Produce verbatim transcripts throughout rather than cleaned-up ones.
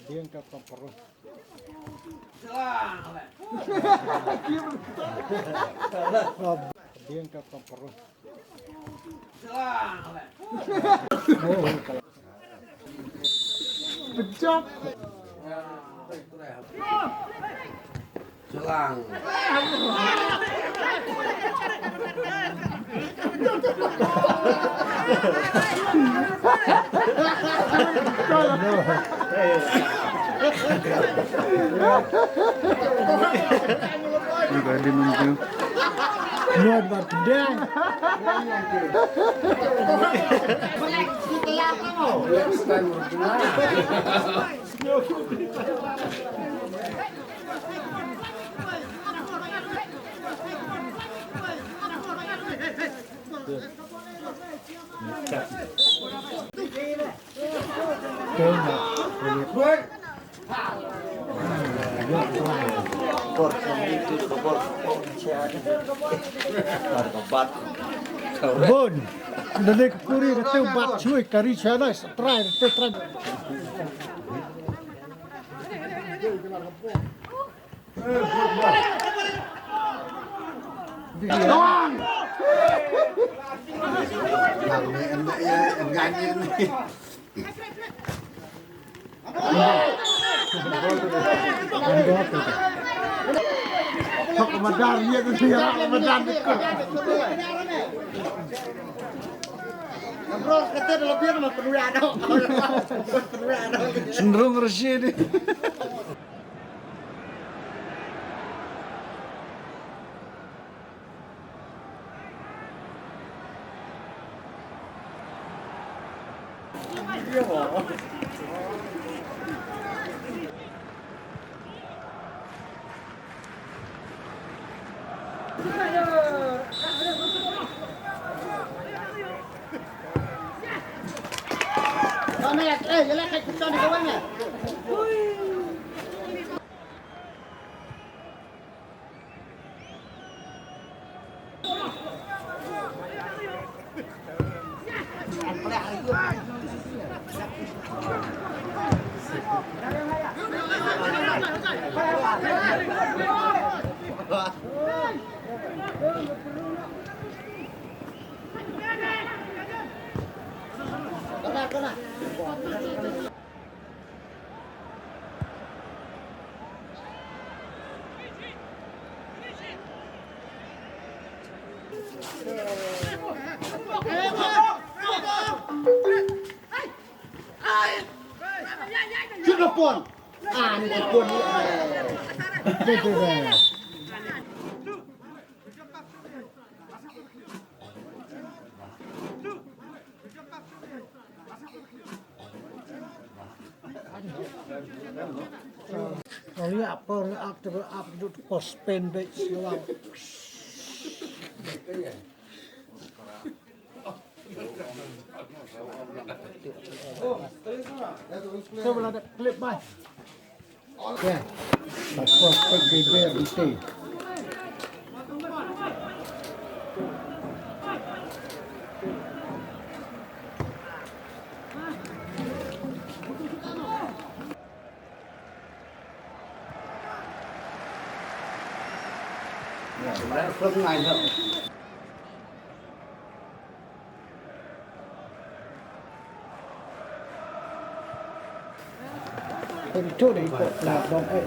Biang ka pangkoro. Biang ka pangkoro. Pejap. Jelang. Ini tadi nunggu. Ini ada kendang. Bun. Nane ka kuri rete bat chui kari chana trai rete trai. Sendrung Rashid. Shoot the phone. Ah, ni the phone ni. Oli apa, oli apa, apa duduk pos pen baik selalu. Coba ada klip, Bang. Oke. Takwa pek bebe bete. Itu deh, kok kena dong, eh.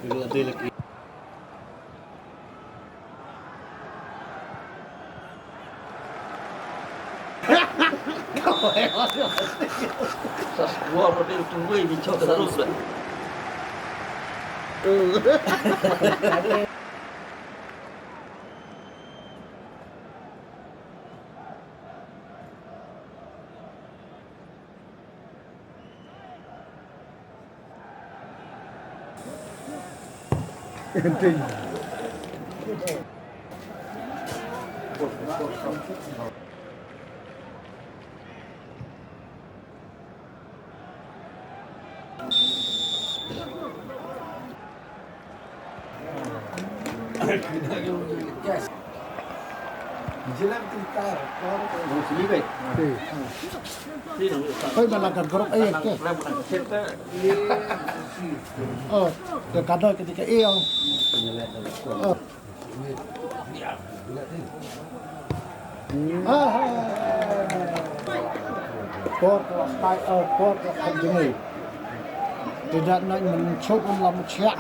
Dulu ada lagi. Sas gua berarti itu gue bincang terus. Hoi, mana ka grup eh, ke? Oh, ka kadoi ketika eh, oh. Oh. Ah, ah. Por ko stai, oh, por ko kan jengui. Tidak nak mencuba lam ciak.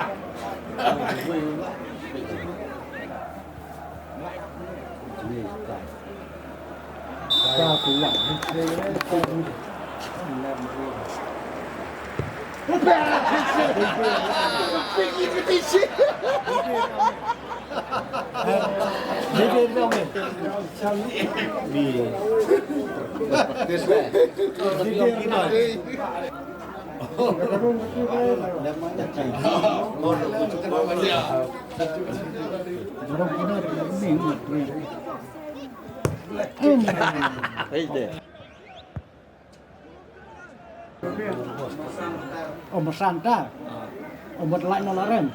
Oh, masanta. Oh, buat lain lah, Ren.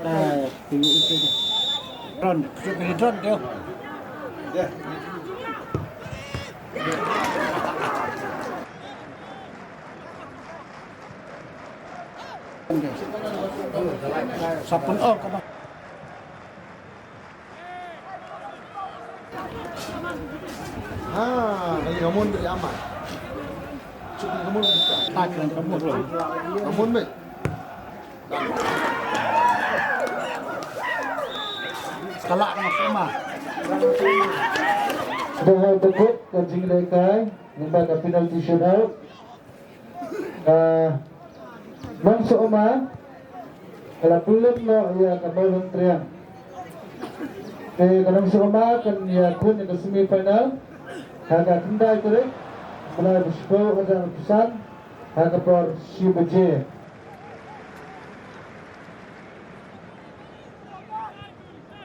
Eh, tinggi itu. Drone, kusut lagi drone tu. Sapun, oh, kau. Ha, kali kamun beri amat. Cukup kamun kita. Tak kira kamun. Kamun baik. Kalak masuk mah. Dah hai tekut ka jinglekai, nampak ka penalty shootout. Ka Nongsohma ka la pynlut noh ïa ka Mawlyntriang. Te ka Nongsohma kan ïakhun ïa ka semi final ha ka khyndai tarik July ba shiphew hajar arphew san ha ka por shi baje.